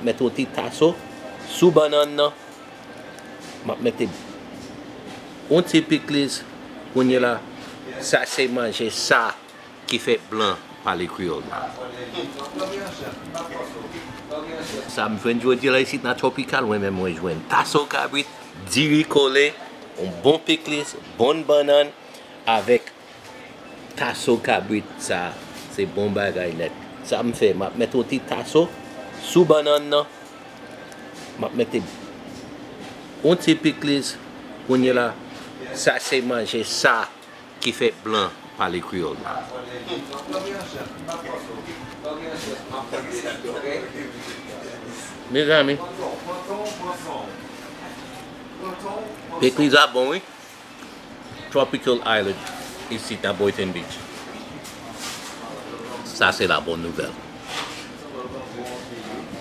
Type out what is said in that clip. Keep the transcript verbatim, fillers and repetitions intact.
Mete yon ti taso sou bannann nan. M ap mete yon ti pikliz. Kounye la, sa se manje sa ki fè blan pale kreyòl la. Sa m jwenn jodi la isit nan Tropical, mwen menm mwen jwenn taso kabrit, diri kole, yon bon pikliz, bon bannann avèk taso kabrit sa, se bon bagay nèt. Sa m fè, m ap mete yon ti taso sou bannann nan. M ap mete yon ti pikliz. Kounye la, sa se manje sa ki fè blan pale kreyòl la. Mezanmi, pikliz la bon, wi. Tropical Island, isit nan Boynton Beach. Sa se la bòn nouvèl.